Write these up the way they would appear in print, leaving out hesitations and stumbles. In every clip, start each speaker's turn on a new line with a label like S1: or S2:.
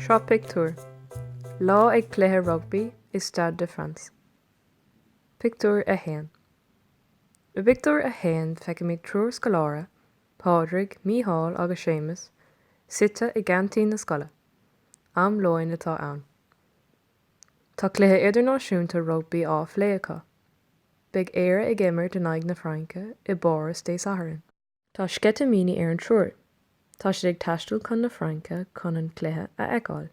S1: Sraith pictiúr. Lá ag cluiche rugbaí i Stade de France. Pictiúr 1. I bpictiúr a haon feicimid triúr scoláire, Pádraig, Mícheál agus Séamus, suite i gceaintín na scoile. Am lóin atá ann. Tá cluiche idirnáisiúnta rugbaí á phlé acu. Beidh Éire ag imirt in aghaidh na Fraince i bPáras Dé Sathairn. Tá sceitimíní ar an triúr. Tá siad ag taisteal chun na Fraince chun an cluiche a fheiceáil.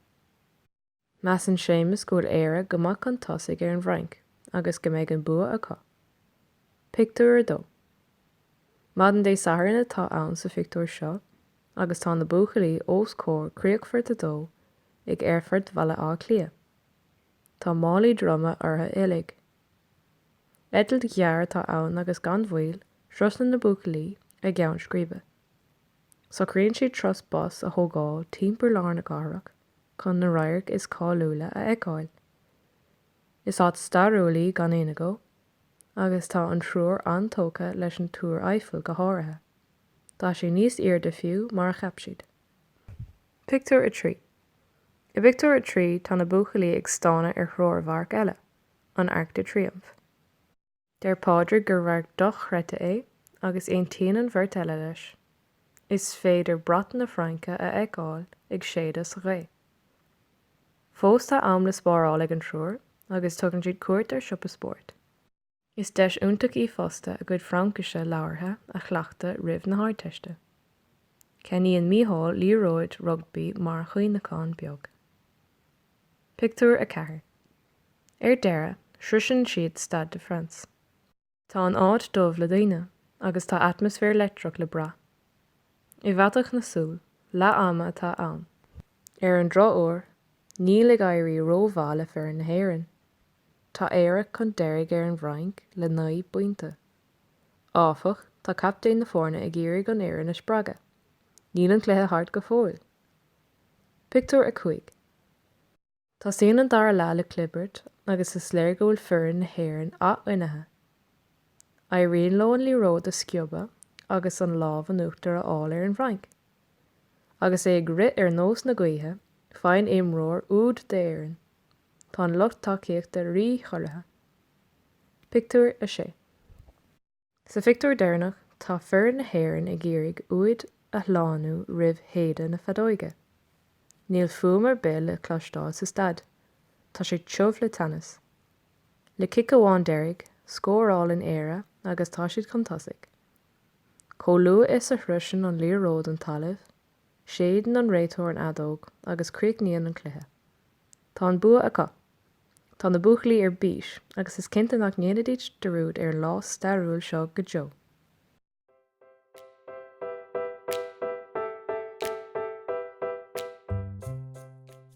S1: Measann Séamus go bhfuil Éire go maith chun tosaigh ar an bhFrainc agus go mbeidh an bua acu. Pictiúr 2. Maidin Dé Sathairn atá ann sa phictiúr seo agus tá na buachaillí os comhair Críochfort 2 ag Aerfort Bhaile Átha Cliath. Tá málaí droma orthu uilig. Eitilt ghearr atá ann agus gan mhoill, sroiseann na buachaillí a gceann scríbe. Socraíonn siad turas bus a thógáil timpeall lár na cathrach chun na radhairc is cáiliúla a fheiceáil. Is áit stairiúil í gan aon agó, agus tá an triúr an-tógtha leis an Túr Eiffel go háirithe. Tá sé níos airde fiú mar a cheap siad. Pictiúr 3 I bpictiúr a 3 tá na buachaillí ag stánadh ar threoirmharc eile. an Arc de Triomphe. Deir Pádraig gur radharc dochreidte é agus aontaíonn an bheirt eile leis. Is féidir brat na Fraince a fheiceáil ag séideadh sa ghaoth. Fós tá am le spáráil ag an triúr agus tugann siad cuairt ar siopa spóirt. Is deis iontach í fosta a gcuid Fraincise labhartha a chleachtadh roimh na hArdteiste. Ceannaíonn Mícheál liathróid rugbaí mar chuimhneachán beag. Pictiúr 4 Ar deireadh, sroiseann siad Stade de France. Tá an áit dubh le daoine agus tá atmaisféar leictreach le brath. I bhfaiteadh na súl, leath ama atá ann. Ar an drochuair, níl ag éirí rómhaith le foireann na hÉireann. Tá Éire chun deiridh ar an bhFrainc le 9 bpointe. Áfach, tá captaen na foirne ag iarraidh an fhoireann a spreagadh. Níl an cluiche thart go fóill! Pictiúr 5. Tosaíonn an dara leath le clibirt agus is léir go bhfuil foireann na hÉireann athfhuinnithe. Éiríonn leo an liathróid a sciobadh agus an lámh in uachtar a fháil ar an bhFrainc. Agus é ag rith ar nós na gaoithe, faigheann imreoir úd d'Éirinn. Tá an lucht tacaíochta ríchorraithe. Pictiúr 6. Sa phictiúr deireanach, tá foireann na hÉireann ag iarraidh úid a shlánú roimh shéideadh na feadóige. Níl fuaim ar bith le cloisteáil sa staid. Tá sé tiubh le teannas. Le cic amháin deiridh, scórálann Éire agus tá siad chun tosaigh. Chomh luath is a shroiseann an liathróid an talamh, séideann an réiteoir an fheadóg agus críochnaíonn an cluiche. Tá an bua acu. Tá na buachaillí ar bís agus is cinnte nach ndéanfaidís dearúd ar an lá stairiúil seo go deo.